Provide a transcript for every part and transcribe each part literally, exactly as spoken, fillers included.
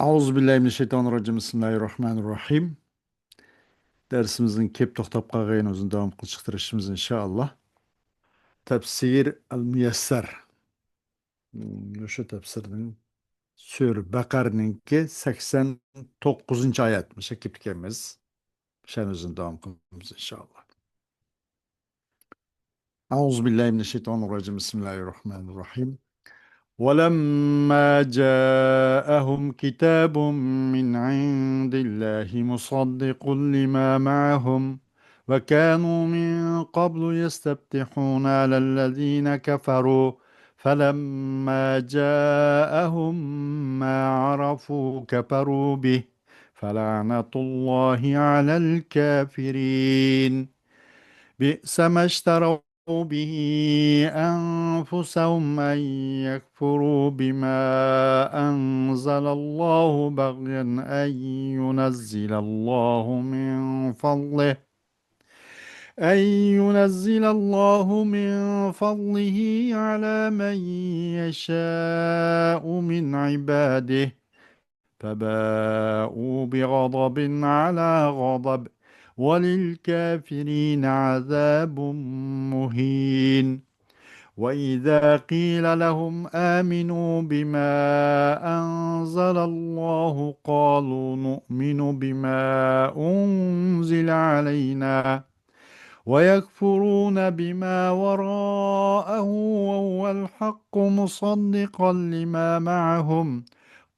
أعوذ بالله من الشيطان الرجيم. بسم الله الرحمن الرحيم. دەرسىمىزنىڭ كېلىپ توختاپ قالغان يېرىنى ئۆزىنى داۋام قىلىشقا تىرىشىمىز، ئىنشائاللا. تەپسىر ئەل مۇيەسسەر. مۇشۇ تەپسىرنىڭ سۈرە بەقەرىنىڭكى سەكسەن توققۇزىنچى ئايەت. مۇشۇ كېلىپ كەلمىز. مۇشۇنى ئۆزىنى داۋام قىلىمىز، ئىنشائاللا. أعوذ بالله من الشيطان الرجيم. بسم الله الرحمن الرحيم. ولما جاءهم كتاب من عند الله مصدق لما معهم وكانوا من قبل يستفتحون على الذين كفروا فلما جاءهم ما عرفوا كفروا به فلعنة الله على الكافرين. بئس ما اشتروا به أنفسهم أن يكفروا بما أنزل الله بغيا أن ينزل الله من فضله، أن ينزل الله من فضله على من يشاء من عباده، فباءوا بغضب على غضب، وللكافرين عذاب مهين. وإذا قيل لهم آمنوا بما أنزل الله قالوا نؤمن بما أنزل علينا ويكفرون بما وراءه وهو الحق مصدقا لما معهم،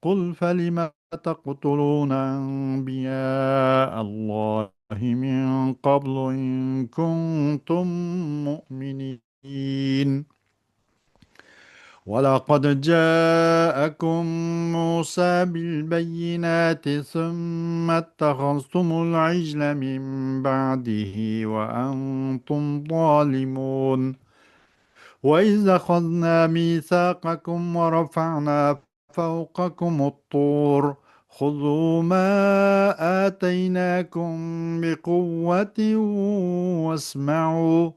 قل فلم تقتلون أنبياء الله من قبل إن كنتم مؤمنين. ولقد جاءكم موسى بالبينات ثم اتخذتم العجل من بعده وأنتم ظالمون. وإذ أخذنا ميثاقكم ورفعنا فوقكم الطور خذوا ما آتيناكم بقوة واسمعوا.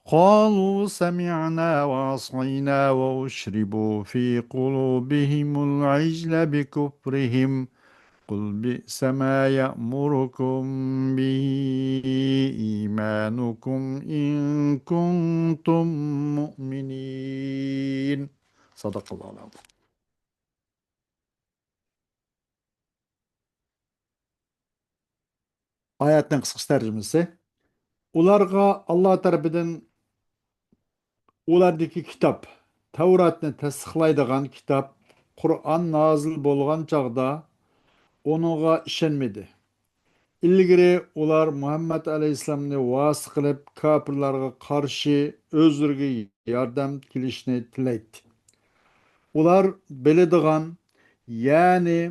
قالوا سمعنا وعصينا وأشربوا في قلوبهم العجل بكفرهم. قل بئس ما يأمركم به إيمانكم إن كنتم مؤمنين. صدق الله العظيم. ئايەتنىڭ قىسقىچە تەرجىمىسى. ئۇلارغا ئاللا تەرىپىدىن ئۇلاردىكى كىتاب، تەۋراتنى تەستىقلايدىغان كىتاب، قۇرئان نازىل بولغان چاغدا ئۇنىڭغا ئىشەنمىدى. ئىلگىرى ئۇلار مۇھەممەد ئەلەيھىسسالامنى ۋاسىتە قىلىپ، كاپىرلارغا قارشى ئۆزلىرىگە ياردەم كېلىشىنى تىلەيتتى. ئۇلار بىلىدىغان، يەنى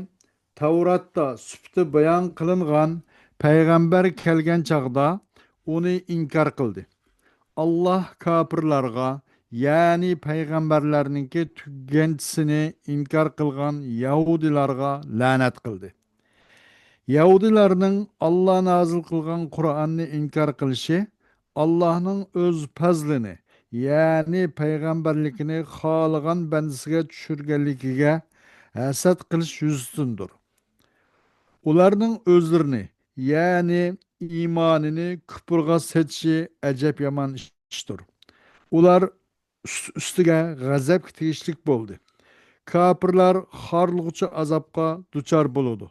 تەۋراتتا سۈپىتى بايان قىلىنغان پەيغەمبەر كەلگەن چاغدا ئۇنى ئىنكار قىلدى. ئاللاھ كاپىرلارغا، يەنى پەيغەمبەرلەرنىڭكى تۈگەنچىسىنى ئىنكار قىلغان يەھۇدىيلارغا لەنەت قىلدى. يەھۇدىيلارنىڭ ئاللاھ نازىل قىلغان قۇرئاننى ئىنكار قىلىشى ئاللاھنىڭ ئۆز پەزلىنى، يەنى پەيغەمبەرلىكىنى خالىغان بەندىسىگە چۈشۈرگەنلىكىگە ھەسەت قىلىش يۈزىسىدىندۇر. ئۇلارنىڭ ئۆزلىرىنى، يەنى ئىمانىنى كۇپۇرغا سېتىشى ئەجەب يامان ئىشتۇر. ئۇلار ئۈست-ئۈستىگە غەزەپكە تېگىشلىك بولدى. كاپىرلار خارلىغۇچى ئازابقا دۇچار بولىدۇ.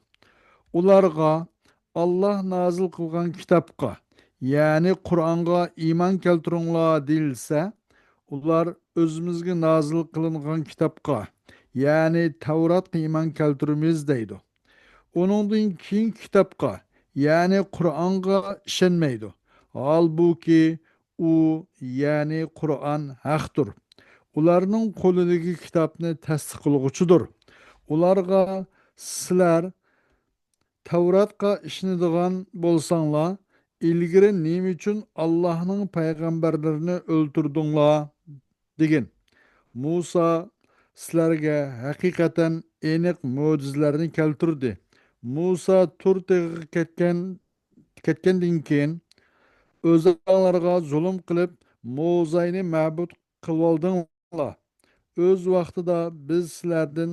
ئۇلارغا ئاللاھ نازىل قىلغان كىتابقا، يەنى قۇرئانغا ئىمان كەلتۈرۈڭلار دېيىلسە، ئۇلار ئۆزىمىزگە نازىل قىلىنغان كىتابقا، يەنى تەۋراتقا ئىمان كەلتۈرىمىز دەيدۇ. ئۇنىڭدىن كېيىنكى كىتابقا، يەنى قۇرئانغا ئىشەنمەيدۇ. ھالبۇكى، ئۇ، يەنى قۇرئان ھەقتۇر. ئۇلارنىڭ قولىدىكى كىتابنى تەستىقلىغۇچىدۇر. ئۇلارغا سىلەر تەۋراتقا ئىشىنىدىغان بولساڭلار، ئىلگىرى نېمە ئۈچۈن ئاللاھنىڭ پەيغەمبەرلىرىنى ئۆلتۈردۈڭلار؟ دېگىن. مۇسا سىلەرگە ھەقىقەتەن ئېنىق مۆجىزىلەرنى كەلتۈردى. مۇسا تۇر تېغىغا كەتكەن، كەتكەندىن كېيىن، ئۆزۈڭلارغا زۇلۇم قىلىپ، موزاينى مەبۇد قىلىۋالدىڭلار. ئۆز ۋاقتىدا بىز سىلەردىن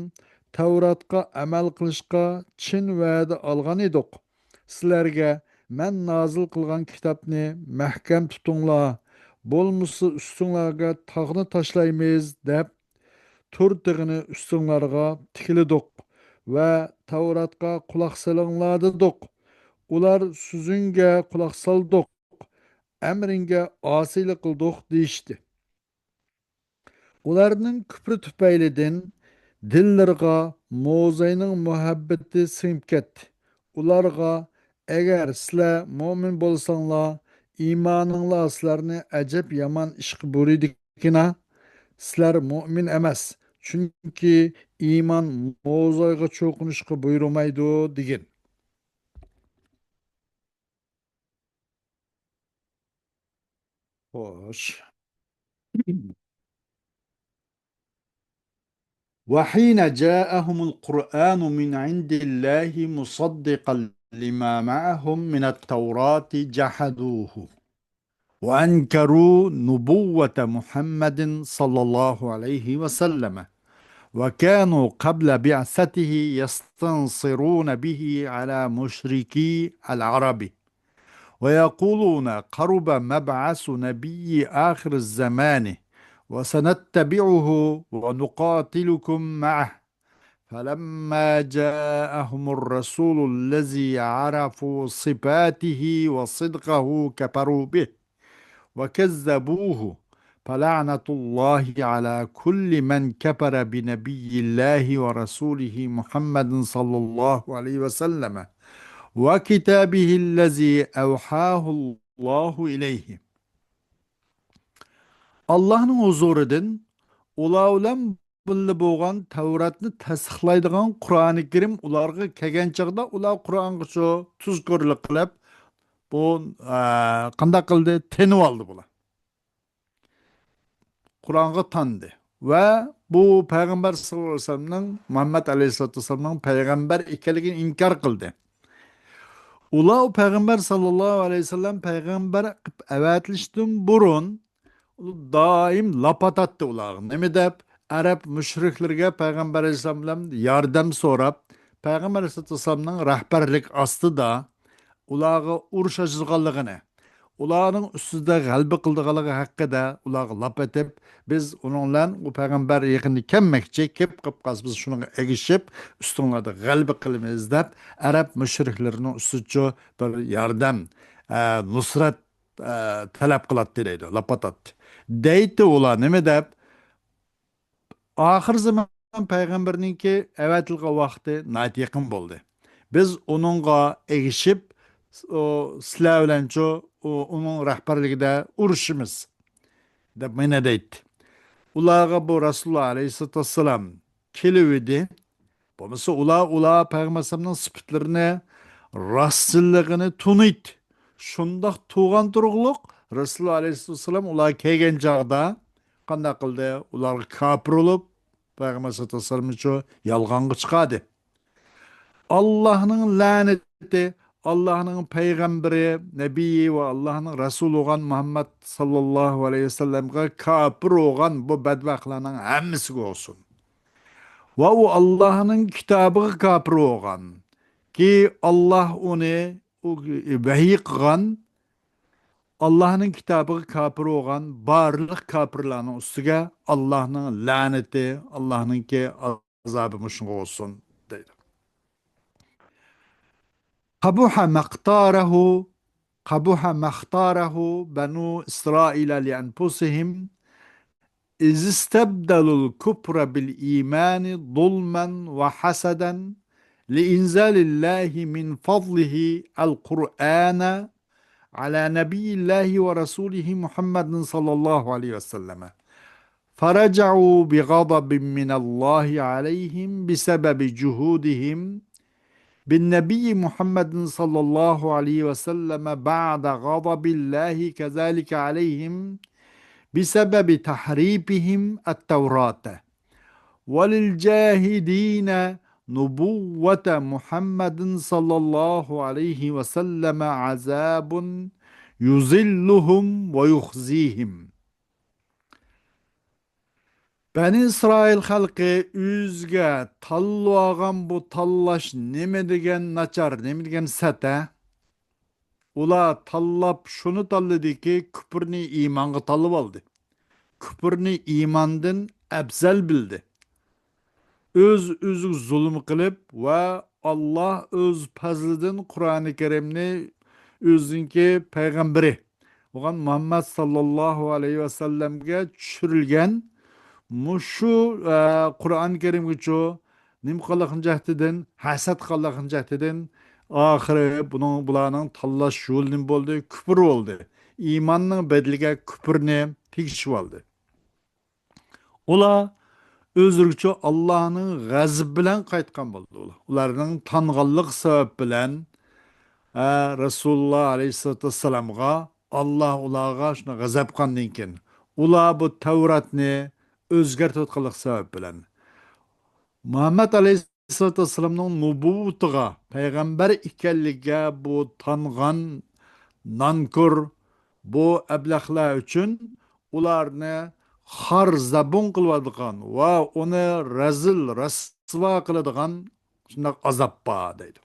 تەۋراتقا ئەمەل قىلىشقا چىن ۋەدە ئالغان ئىدۇق. سىلەرگە مەن نازىل قىلغان كىتابنى مەھكەم تۇتۇڭلار، بولمىسا ئۈستۈڭلارگە تاغنى تاشلايمىز، دەپ، تۇر تېغىنى ئۈستۈڭلارغا تىكلىدۇق ۋە تەۋراتقا قۇلاق سېلىڭلار دېدۇق. ئۇلار سۆزۈڭگە قۇلاق سالدۇق، ئەمرىڭگە ئاسىيلىق قىلدۇق دېيىشتى. ئۇلارنىڭ كۈپرى تۈپەيلىدىن دىللىرىغا موزاينىڭ مۇھەببىتى سىڭىپ كەتتى. ئۇلارغا، ئەگەر سىلەر مۆمىن بولساڭلار، ئىمانىڭلار سىلەرنى ئەجەب يامان ئىشقا بۇيرۇيدىكىنا، سىلەر مۆمىن ئەمەس، چۈنكى ئىمان موزايغا چوقۇنۇشقا بۇيرۇمايدۇ، دېگىن. خوش. وحين جاءهم القرآن من عند الله مصدقا لما معهم من التوراة جحدوه وأنكروا نبوة محمد صلى الله عليه وسلم، وكانوا قبل بعثته يستنصرون به على مشركي العرب، ويقولون: قرب مبعث نبي آخر الزمان، وسنتبعه ونقاتلكم معه. فلما جاءهم الرسول الذي عرفوا صفاته وصدقه كفروا به وكذبوه، فلعنة الله على كل من كفر بنبي الله ورسوله محمد صلى الله عليه وسلم وكتابه الذي أوحاه الله إليه. ئاللاھنىڭ ھۇزۇرىدىن ئۇلار بىلەن بىللە بولغان تەۋراتنى تەستىقلايدىغان قۇرئانى كەرىم ئۇلارغا كەلگەن چاغدا، ئۇلار قۇرئانغىچۇ تۇزكورلۇق قىلىپ، بۇ، ئە، قانداق قىلدى؟ تېنىۋالدى بۇلار. قۇرئانغا تاندى ۋە بۇ پەيغەمبەر ساللاللاھۇ ئەلەيھى ۋەسەللەمنىڭ، مۇھەممەد ئەلەيھىسسالاتۇ ۋەسسالامنىڭ پەيغەمبەر ئىكەنلىكىنى ئىنكار قىلدى. ئۇلار پەيغەمبەر ساللاللاھۇ ئەلەيھى ۋەسەللەم پەيغەمبەر قىلىپ ئەۋەتىلىشتىن بۇرۇن دائىم لاپ ئاتاتتى ئۇلارغا. نېمە دەپ؟ ئەرەب مۇشرىكلىرىگە پەيغەمبەر ئەلەيھىسسالام بىلەن ياردەم سوراپ، پەيغەمبەر ئەلەيھىسسالام رەھبەرلىك ئاستىدا ئۇلارغا ئۇرۇش ئاچىدىغانلىقىنى، ئۇلارنىڭ ئۈستىدە غەلىبە قىلىدىغانلىقى ھەققىدە ئۇلارغا لاپ ئېتىپ، بىز ئۇنىڭ بىلەن، ئۇ پەيغەمبەر يېقىندا كەلمەكچى، كېلىپ قاپ قالسا، بىز شۇنىڭغا ئەگىشىپ، ئۈستۈڭلاردا غەلىبە قىلىمىز دەپ، ئەرەب مۇشرىكلىرىنىڭ ئۈستىچۇ بىر ياردەم، ئە، نۇسرەت، ئە، تەلەپ قىلاتتى دەيدۇ، لاپ ئاتاتتى. دەيتتى ئۇلار نېمە دەپ؟ ئاخىر زامان پەيغەمبىرىنىڭكى ئەۋەتىلگەن ۋاقتى ناھايىتى يېقىن بولدى. بىز ئۇنىڭغا ئېگىشىپ، ئۇ، سىلەر بىلەنچۇ، ئۇ، ئۇنىڭ رەھبەرلىكىدە ئۇرۇشىمىز، دەپ مانا دەيتتى. ئۇلارغا بۇ رەسۇلۇللا ئەلەيھىسسالاتۇ ۋەسسالام كېلىۋىدى. بولمىسا ئۇلار، ئۇلار پەيغەمبەر ئەلەيھىسسالامنىڭ سۈپىتىنى، راستچىللىقىنى تونۇيتتى. شۇنداق تۇغان تۇرۇقلۇق رەسۇلۇللا ئەلەيھىسسالام ئۇلار كەلگەن چاغدا قانداق قىلدى؟ ئۇلارغا كاپىر بولۇپ، پەيغەمبەر ساللاللاھۇ ئەلەيھى ۋەسەللەمچۇ يالغانغا چىقاردى. ئاللاھنىڭ لەنىتى ئاللاھنىڭ پەيغەمبىرى، نەبىيى ۋە ئاللاھنىڭ رەسۇلى بولغان مۇھەممەد ساللاللاھۇ ئەلەيھى ۋەسەللەمگە كاپىر بولغان بۇ بەدبەختلەرنىڭ ھەممىسىگە بولسۇن. ۋە ئۇ ئاللاھنىڭ كىتابىغا كاپىر بولغان، كى، ئاللاھ ئۇنى، ئۇ ۋەھىي قىلغان، ئاللاھنىڭ كىتابىغا كاپىر بولغان بارلىق كاپىرلارنىڭ ئۈستىگە ئاللاھنىڭ لەنىتى، ئاللاھنىڭكى ئازابى مۇشۇنىڭغا بولسۇن، دەيدۇ. قبح ما اختاره، قبح ما اختاره بنو إسرائيل لأنفسهم، إذ استبدلوا الكفر بالإيمان ظلما وحسدا لإنزال الله من فضله القرآن على نبي الله ورسوله محمد صلى الله عليه وسلم، فرجعوا بغضب من الله عليهم بسبب جحودهم بالنبي محمد صلى الله عليه وسلم بعد غضب الله كذلك عليهم بسبب تحريفهم التوراة. وللجاحدين نبوة محمد صلى الله عليه وسلم عذاب يذلهم ويخزيهم. بەنى ئىسرائىل خەلقى ئۆزىگە تاللىۋالغان بۇ تاللاش نېمە دېگەن ناچار، نېمە دېگەن سەت، ھە؟ ئۇلار تاللاپ شۇنى تاللىدىكى، كۇپرنى ئىمانغا تاللىۋالدى. كۇپرنى ئىماندىن ئەپزەل بىلدى. ئۆز-ئۆزىگە زۇلۇم قىلىپ ۋە ئاللا ئۆز پەزلىدىن قۇرئانى كەرىمنى ئۆزىنىڭكى پەيغەمبىرى بولغان مۇھەممەد ساللاللاھۇ ئەلەيھى ۋەسەللەمگە چۈشۈرۈلگەن مۇشۇ، ئە، قۇرئان كەرىمگىچۇ نېمە قىلغان جەھتىدىن، ھەسەت قىلغان جەھتىدىن، ئاخىرى بۇنىڭ، بۇلارنىڭ تاللاش يولى نېمە بولدى؟ كۇپر بولدى. ئىماننىڭ بەدىلىگە كۇپرنى تېگىشىۋالدى. ئۇلار ئۆزلىرىچۇ ئاللانىڭ غەزىپى بىلەن قايتقان بولدى. ئۇلار، ئۇلارنىڭ تانغانلىق سەۋەب بىلەن، ئە، رەسۇلۇللا ئەلەيھىسسالاتۇ ۋەسسالامغا ئاللا ئۇلارغا شۇنى غەزەپ قىلغاندىن كېيىن، ئۇلار بۇ تەۋراتنى ئۆزگەرتىۋاتقانلىق سەۋەب بىلەن، مۇھەممەد ئەلەيھىسسالاتۇ ۋەسسالامنىڭ نۇبۇۋۋىتىغا، پەيغەمبەر ئىكەنلىكىگە بۇ تانغان، نانكور، بۇ ئەبلەخلەر ئۈچۈن ئۇلارنى خار زەبۇن قىلىۋاتىدىغان ۋە ئۇنى رەزىل، رەسۋا قىلىدىغان شۇنداق ئازاب بار، دەيدۇ.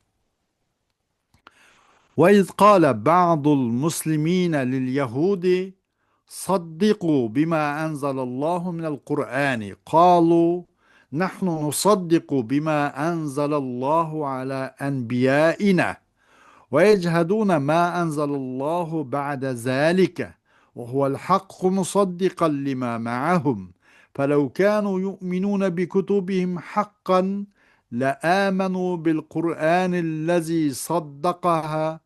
وإذ قال بعض المسلمين لليهود صدقوا بما أنزل الله من القرآن، قالوا نحن نصدق بما أنزل الله على أنبيائنا، ويجحدون ما أنزل الله بعد ذلك وهو الحق مصدقا لما معهم، فلو كانوا يؤمنون بكتبهم حقا لآمنوا بالقرآن الذي صدقها،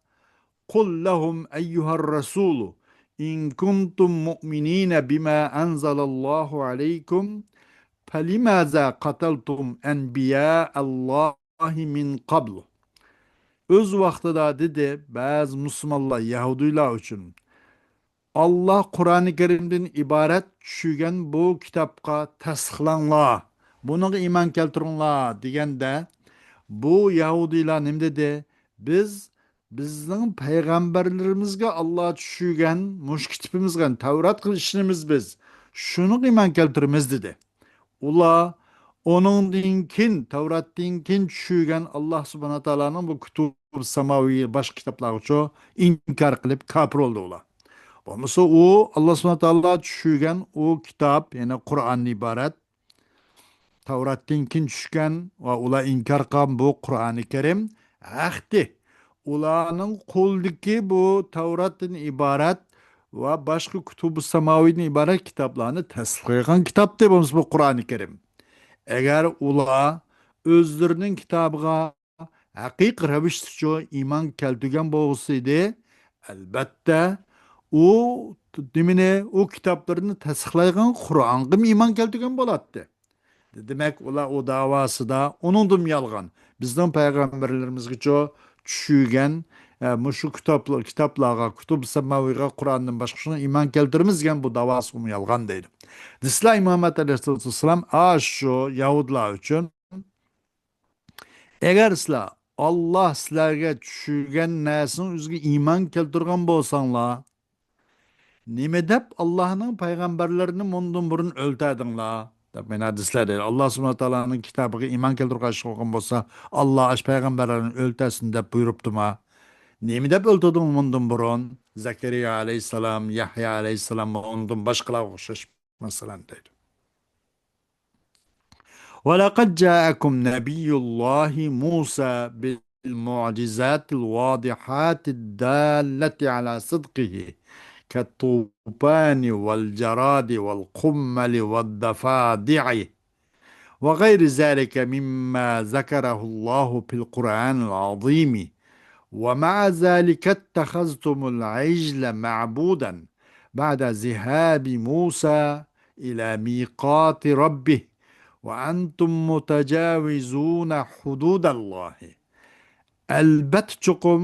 قل لهم أيها الرسول إن كنتم مؤمنين بما أنزل الله عليكم فلماذا قتلتم أنبياء الله من قبل. ئۆز ۋاقتىدا دېدى بەزى مۇسۇلمانلار يەھۇدىيلار ئۈچۈن، ئاللا قۇرئانى كەرىمدىن ئىبارەت چۈشۈرگەن بۇ كىتابقا تەستىقلاڭلار، بۇنىڭغا ئىمان كەلتۈرۈڭلار دېگەندە، بۇ يەھۇدىيلار نېمە دېدى؟ بىز بىزنىڭ پەيغەمبەرلىرىمىزگە ئاللا چۈشۈرگەن مۇشۇ كىتابىمىزغا، تەۋراتقا ئىشىنىمىز بىز. شۇنىڭغا ئىمان كەلتۈرىمىز دېدى. ئۇلار ئۇنىڭدىن كېيىن، تەۋراتتىن كېيىن چۈشۈرگەن ئاللا سۇبھانە تائالانىڭ بۇ كۇتۇب ساماۋى باشقا كىتابلارغىچۇ ئىنكار قىلىپ كاپىر بولدى ئۇلار. بولمىسا ئۇ ئاللا سۇبھانە تائالا چۈشۈرگەن ئۇ كىتاب، يەنى قۇرئاندىن ئىبارەت، تەۋراتتىن كېيىن چۈشكەن ۋە ئۇلار ئىنكار قىلغان بۇ قۇرئانى كەرىم ھەقتى. ئۇلارنىڭ قولىدىكى بۇ تەۋراتتىن ئىبارەت ۋە باشقا كۇتۇبۇ ساماۋىدىن ئىبارەت كىتابلارنى تەستىقلايدىغان كىتابتى، بولمىسا بۇ قۇرئانى كەرىم. ئەگەر ئۇلار ئۆزلىرىنىڭ كىتابىغا ھەقىقىي رەۋىشتىچۇ ئىمان كەلتۈرگەن بولسىدى، ئەلبەتتە، ئۇ نېمىنى، ئۇ كىتابلىرىنى تەستىقلايدىغان قۇرئانغىمۇ ئىمان كەلتۈرگەن بولاتتى. دېمەك، ئۇلار ئۇ داۋاسىدا ئۇنىڭدىنمۇ يالغان، بىزنىڭ پەيغەمبەرلىرىمىزگىچۇ چۈشۈرگەن، ئە، مۇشۇ كىتابلا-، كىتابلارغا، كۇتۇب سەماۋىغا قۇرئاندىن باشقا شۇنى ئىمان كەلتۈرىمىز دېگەن بۇ داۋاسىمۇ يالغان دەيدۇ. دېسىلە، ئىمام مۇھەممەد ئەلەيھىسسالام ئاشۇ يەھۇدىيلار ئۈچۈن، ئەگەر سىلەر ئاللا سىلەرگە چۈشۈرگەن نەرسىنىڭ ئۆزىگە ئىمان كەلتۈرگەن بولساڭلار، نېمە دەپ ئاللانىڭ پەيغەمبەرلىرىنى مۇندىن بۇرۇن ئۆلتۈردۈڭلار؟ دەپ مانا دېسىلەر دەيدۇ. ئاللا سۇبھانەھۇ ۋە تائالانىڭ كىتابىغا ئىمان كەلتۈرۈپ قارشى بولغان بولسا، ئاللا ئاشۇ پەيغەمبەرلەرنى ئۆلتۈرسۇن دەپ بۇيرۇپتىما؟ نېمە دەپ ئۆلتۈردۈڭ مۇندىن بۇرۇن؟ زەكەرىيا ئەلەيھىسسالام، يەھيا ئەلەيھىسسالام ۋە ئۇنىڭدىن باشقىلارغا ئوخشاش مەسىلەن دەيدۇ. ولقد جاءكم نبي الله موسى بالمعجزات الواضحات الدالة على صدقه كالطوفان والجراد والقمل والضفادع وغير ذلك مما ذكره الله في القرآن العظيم، ومع ذلك اتخذتم العجل معبودا بعد ذهاب موسى إلى ميقات ربه وأنتم متجاوزون حدود الله. ئەلبەتتە چوقۇم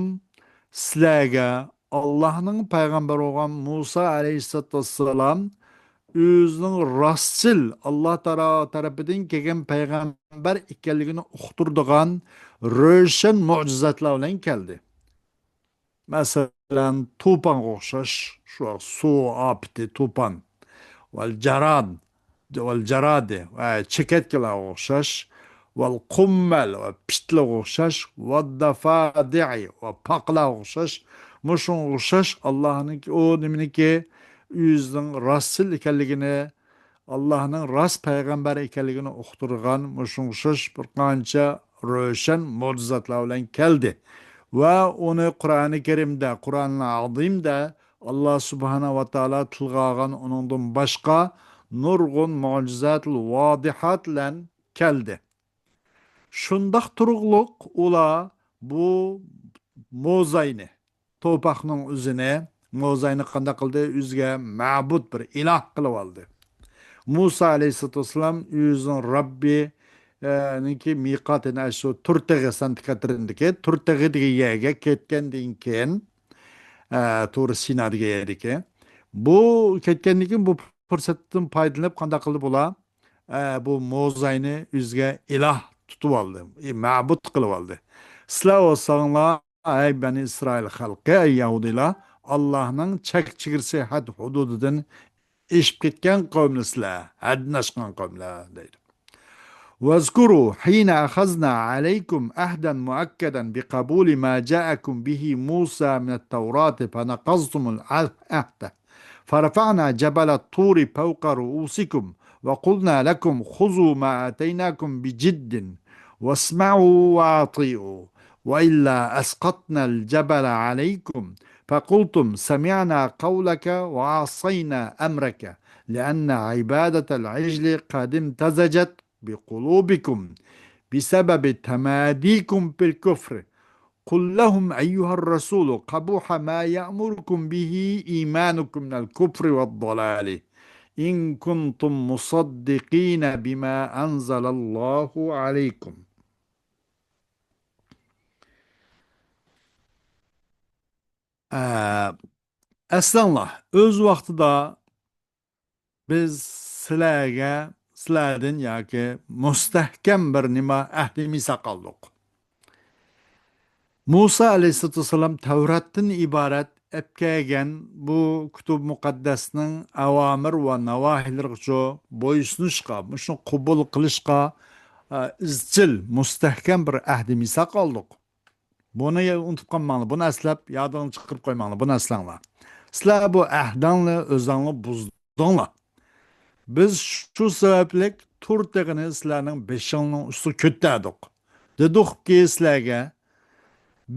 سىلەرگە ئاللاھنىڭ پەيغەمبىرى بولغان مۇسا ئەلەيھىسسالاتۇ ۋەسسالام ئۆزىنىڭ راستچىل ئاللا تائالا تەرىپىدىن كەلگەن پەيغەمبەر ئىكەنلىكىنى ئۇقتۇرىدىغان روشەن مۆجىزاتلار بىلەن كەلدى. مەسىلەن، توپانغا ئوخشاش، شۇ سۇ ئاپىتى، توپان. ۋەل جاراد، ۋەل جارادى ۋە چېكەتكىلەرگە ئوخشاش، ۋەل قۇممەل ۋە پىتلىگە ئوخشاش، ۋەددەفادىئى ۋە پاقىلارغا ئوخشاش، مۇشۇنىڭغا ئوخشاش ئاللاھنىڭكى، ئۇ نېمىنىكى، ئۆزىنىڭ راستچىل ئىكەنلىكىنى، ئاللاھنىڭ راست پەيغەمبەر ئىكەنلىكىنى ئۇقتۇرغان مۇشۇنىڭغا ئوخشاش بىر قانچە روشەن مۆجىزاتلار بىلەن كەلدى. ۋە ئۇنى قۇرئانى كەرىمدە، قۇرئانىل ئازىمدا ئاللا سۇبھانەھۇ ۋە تائالا تىلغا ئالغان ئۇنىڭدىن باشقا نۇرغۇن مۆجىزاتىل ۋادىھات بىلەن كەلدى. شۇنداق تۇرۇقلۇق ئۇلار بۇ موزاينى، توپاقنىڭ ئۆزىنى، موزاينى قانداق قىلدى؟ ئۆزىگە مەبۇد، بىر ئىلاھ قىلىپ ئالدى. مۇسا ئەلەيھىسسالاتۇ ۋەسسالام ئۆزىنىڭ رەببى، ئە، نىڭكى مىقاتىنى، شۇ تۇر تېغى، سانتىكاترىندىكى تۇر تېغى دېگەن يەرگە كەتكەندىن كېيىن، ئە، تۇر سىنا دېگەن يەردىكى، بۇ كەتكەندىن كېيىن بۇ پۇرسەتتىن پايدىلىنىپ قانداق قىلدى بۇلار؟ ئە، بۇ موزاينى ئۆزىگە ئىلاھ تۇتۇپ ئالدى، ئى، مەبۇد قىلىپ ئالدى. سىلەر بولساڭلار، ئەي بەنى ئىسرائىل خەلقى، ئەي يەھۇدىيلار، ئاللاھنىڭ چەك چېگرىسى، ھەد ھۇدۇدىدىن ئېشىپ كەتكەن قەۋملەر سىلەر، ھەددىن ئاشقان قەۋملەر، دەيدۇ. واذكروا حين أخذنا عليكم عهدا مؤكدا بقبول ما جاءكم به موسى من التوراة فنقضتم العهد فرفعنا جبل الطور فوق رؤوسكم وقلنا لكم خذوا ما آتيناكم بجد واسمعوا وأطيعوا وإلا أسقطنا الجبل عليكم فقلتم سمعنا قولك وعصينا أمرك لأن عبادة العجل قد امتزجت بقلوبكم بسبب تماديكم في الكفر قل لهم أيها الرسول قبح ما يأمركم به إيمانكم من الكفر والضلال إن كنتم مصدقين بما أنزل الله عليكم. ئە، ئەسلەڭلار، ئۆز ۋاقتىدا بىز سىلەرگە، سىلەردىن ياكى مۇستەھكەم بىر نېمە، ئەھدى مىساق ئالدۇق. مۇسا ئەلەيھىسسالاتۇ ۋەسسالام تەۋراتتىن ئىبارەت ئەپ كەلگەن بۇ كۇتۇب مۇقەددەسنىڭ ئەۋامىر ۋە ناۋاھىلىرىغىچۇ بويسۇنۇشقا، مۇشۇنى قوبۇل قىلىشقا، ئە، ئىزچىل، مۇستەھكەم بىر ئەھدى مىساق ئالدۇق. بۇنى ئۇنتۇپ قالماڭلار، بۇنى ئەسلەپ، يادىڭلارنى چىقىرىپ قويماڭلار، بۇنى ئەسلەڭلار. سىلەر بۇ ئەھدىڭلارنى ئۆزۈڭلار بۇزدۇڭلار. بىز شۇ سەۋەبلىك تۇر تېغىنى سىلەرنىڭ بېشىڭلارنىڭ ئۈستىگە كۆتەردۇق. دېدۇقكى سىلەرگە،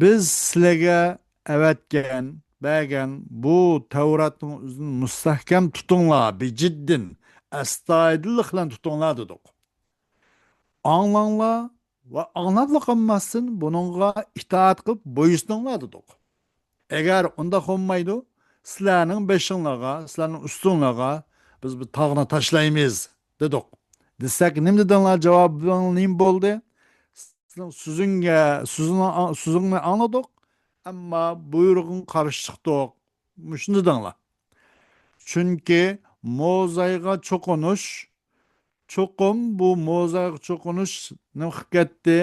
بىز سىلەرگە ئەۋەتكەن، بەرگەن بۇ تەۋراتنىڭ ئۆزىنى مۇستەھكەم تۇتۇڭلار، بىجىددىن، ئەستايىدىللىق بىلەن تۇتۇڭلار دېدۇق. ئاڭلاڭلار ۋە ئاڭلاپلا قالماستىن، بۇنىڭغا ئىتائەت قىلىپ بويسۇنۇڭلار دېدۇق. ئەگەر ئۇنداق بولمايدۇ، سىلەرنىڭ بېشىڭلارغا، سىلەرنىڭ ئۈستۈڭلارغا بىز بىر تاغنى تاشلايمىز دېدۇق. دېسەك، نېمە دېدىڭلار؟ جاۋابىڭ نېمە بولدى؟ سىزنىڭ سۆزۈڭگە، سۆزۈڭنى، سۆزۈڭنى ئاڭلىدۇق، ئەمما بۇيرۇقۇڭغا قارشى چىقتۇق. مۇشۇنى دېدىڭلار. چۈنكى موزايغا چوقۇنۇش، چوقۇم بۇ موزايغا چوقۇنۇش نېمە قىلىپ كەتتى؟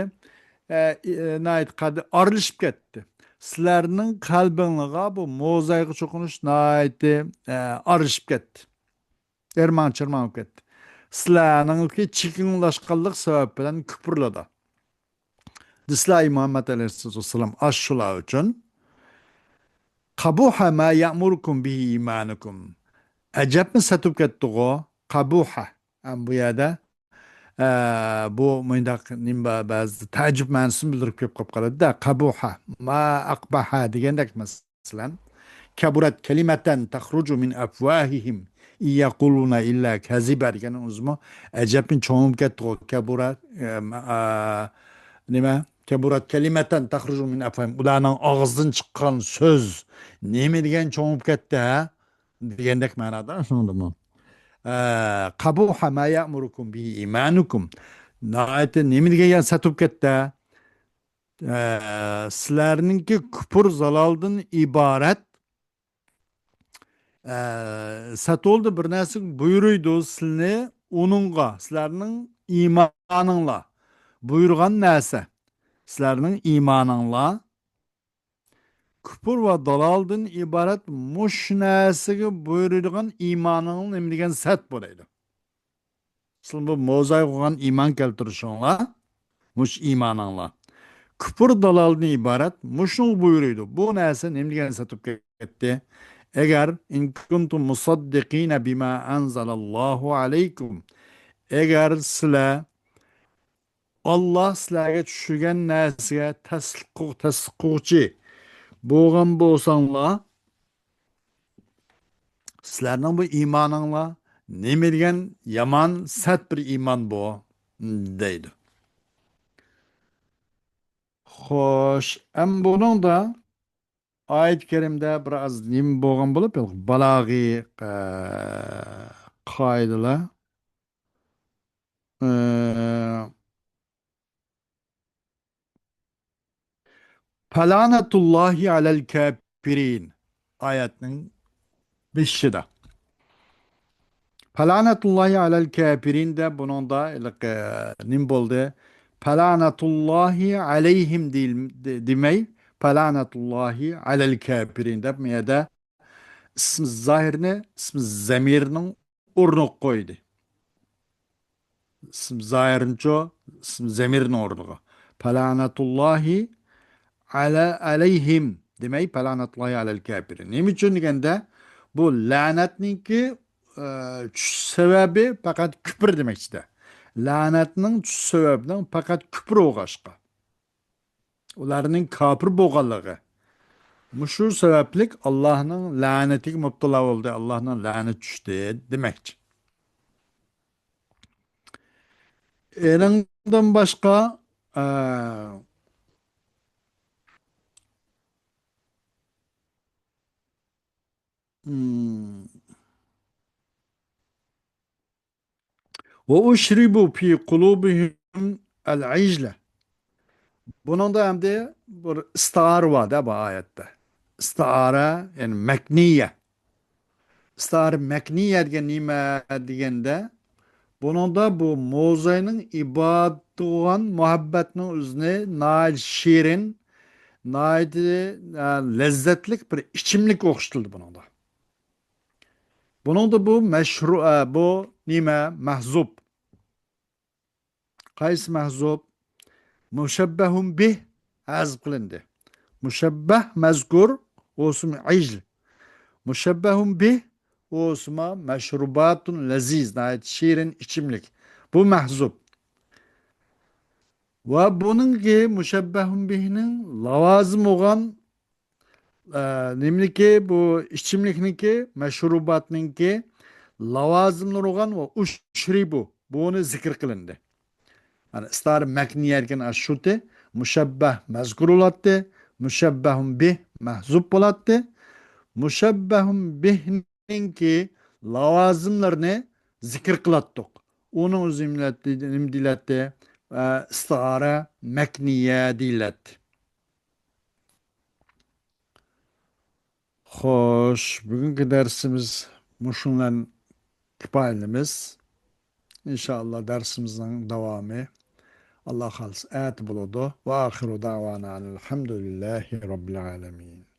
ئە، ئى-، ئە، ناھايىتى قەددى ئارىلىشىپ كەتتى. سىلەرنىڭ قەلبىڭلارغا بۇ موزايغا چوقۇنۇش ناھايىتى، ئە، ئارىلىشىپ كەتتى. ئېرماڭ-چېرماڭ بولۇپ كەتتى. سىلەرنىڭكى چېكىڭلاشقانلىق سەۋەب بىلەن كۇپۇرلىدا. دېسىلە، ئەي مۇھەممەد ئەلەيھىسسالاتۇ ۋەسسالام، ئاشۇلار ئۈچۈن. قەبۇھە ما يەئمۇركۇم بىھى ئىمانۇكۇم. ئەجەبمۇ سەت بولۇپ كەتتىغۇ؟ قەبۇھە. ئەم، بۇ يەردە، ئە، بۇ مۇنداق نېمە بار، بەزىدە تەئەججۈپ مەنىسىنى بىلدۈرۈپ كېلىپ قالىدۇ-دە. قەبۇھە، ما ئەقبەھە دېگەندەك مەسىلەن. كەبۇرەت كەلىمەتەن تەخرۇجۇ مىن ئەفۋاھىھىم ئىن يەقۇلۇنە ئىللا كەزىبا دېگەن ئۆزىمۇ ئەجەبمۇ چوڭ بولۇپ كەتتىغۇ. كەبۇرەت، ئە، ئە، نېمە؟ كەبۇرەت كەلىمەتەن تەخرۇجۇ مىن ئەفۋاھىم. ئۇلارنىڭ ئاغزىدىن چىققان سۆز نېمە دېگەن چوڭ بولۇپ كەتتى، ھە؟ دېگەندەك مەنادا شۇنىڭدىمۇ. ئە، قەبۇھە ما يەئمۇرۇكۇم بىھى ئىمانۇكۇم. ناھايىتى نېمە دېگەن يەر سەت بولۇپ كەتتى، ھە؟ ئە، سىلەرنىڭكى كۇپۇر زالالدىن ئىبارەت، ئە، سەت بولدى، بىر نەرسە بۇيرۇيدۇ سىلىنى ئۇنىڭغا، سىلەرنىڭ ئىمانىڭلار بۇيرۇغان نەرسە، سىلەرنىڭ ئىمانىڭلار كۇپۇر ۋە دالالدىن ئىبارەت مۇشۇ نەرسىگە بۇيرۇيدىغان ئىمانىڭ نېمە دېگەن سەت بولىدۇ. سىلەر بۇ موزايغا بولغان ئىمان كەلتۈرۈشۈڭلار، مۇشۇ ئىمانىڭلار كۇپۇر دالالدىن ئىبارەت. مۇشۇنى بۇيرۇيدۇ. بۇ نەرسە نېمە دېگەن سېتىپ كەتتى؟ ئەگەر، إن كنتم مصدقين بما أنزل الله عليكم، ئەگەر سىلەر ئاللا سىلەرگە چۈشۈرگەن نەرسىگە تەسدىق قىل-، تەسدىق قىلغۇچى بولغان بولساڭلار، سىلەرنىڭ بۇ ئىمانىڭلار نېمە دېگەن يامان سەت بىر ئىمان بۇ، دەيدۇ. خوش، ئەم بۇنىڭدا ئايەت كەرىمدە بىر ئاز نېمە بولغان بولۇپ، بالاغىي، ئە، قائىدىلەر، ئە، پەلانەتۇللاھى ئەلەل كاپىرىن ئايەتنىڭ بېشىدا. پەلانەتۇللاھى ئەلەل كاپىرىن دەپ بۇنىڭدا ھېلىقى نېمە بولدى؟ پەلانەتۇللاھى ئەلەيھىم دېيىل-، دې-، دېمەي، پەلانەتۇللاھى ئەلەل كاپىرىن دەپ بۇ يەردە ئىسمى زاھىرنى ئىسمى زەمىرنىڭ ئورنىغا قويدى. ئىسمى زاھىرنىچۇ، ئىسمى زەمىرنىڭ ئورنىغا. پەلانەتۇللاھى ئەلە، ئەلەيھىم دېمەي، پەلانەتۇللاھى ئەلەل كاپىرىن. نېمە ئۈچۈن دېگەندە، بۇ لەنەتنىڭكى، ئە، چۈشۈش سەۋەبى پەقەت كۈپۈر دېمەكچىدە. لەنەتنىڭ چۈشۈش سەۋەبىنىڭ پەقەت كۈپۈر بولغاچقا. ئۇلارنىڭ كاپىر بولغانلىقى. مۇشۇ سەۋەبلىك ئاللاھنىڭ لەنىتىگە مۇپتىلا بولدى، ئاللاھنىڭ لەنىتى چۈشتى دېمەكچى. ئېنىڭدىن باشقا، ئە، مم. وأشربوا في قلوبهم العجل. بۇنىڭدا ئەمدى بىر ئىستىئارە بار-دە بۇ ئايەتتە. ئىستىئارە، يەنى مەكنىيە. ئىستىئارە مەكنىيە دېگەن نېمە دېگەندە، بۇنىڭدا بۇ موزاينىڭ ئىبادىتى بولغان مۇھەببەتنىڭ ئۆزىنى ناھايىتى شېرىن، ناھايىتى، ئە، لەززەتلىك بىر ئىچىملىك ئوخشىتىلدى بۇنىڭدا. بۇنىڭدا بۇ مەشرۇ-، ئە، بۇ نېمە؟ مەھزۇب. قايسى مەھزۇب؟ مۇشەببەھۇن بىھ ھەزپ قىلىندى. مۇشەببەھ مەزكۇر، ئۇ ئىسمى ئىجل. مۇشەببەھۇن بىھ، ئۇ ئىسمى مەشرۇباتۇن لەزىز، ناھايىتى شېرىن ئىچىملىك. بۇ مەھزۇب. ۋە بۇنىڭكى مۇشەببەھۇن بىھنىڭ لاۋازىم بولغان ئە، نېمىنىڭكى، بۇ ئىچىملىكنىڭكى، مەشرۇباتنىڭكى لاۋازىملىرى بولغان ۋە ئۇشرىبۇ، بۇنى زىكىر قىلىندى. يەنى ئىستارە مەكنىيە دېگەن ئاشۇتى، مۇشەببەھ مەزكۇر بولاتتى، مۇشەببەھۇن بىھ مەھزۇب بولاتتى. مۇشەببەھۇن بىھنىڭكى لاۋازىملىرىنى زىكىر قىلاتتۇق. ئۇنىڭ ئۆزى نېمە دېيىلەتتى؟ ئە، ئىستىئارە مەكنىيە دېيىلەتتى. خوش، بۈگۈنكى دەرسىمىز مۇشۇ بىلەن كۇپايىلىمىز. ئىنشائاللا دەرسىمىزنىڭ داۋامى، ئاللا خالىسا، ئەتە بولىدۇ. وآخر دعوانا أن الحمد لله رب العالمين.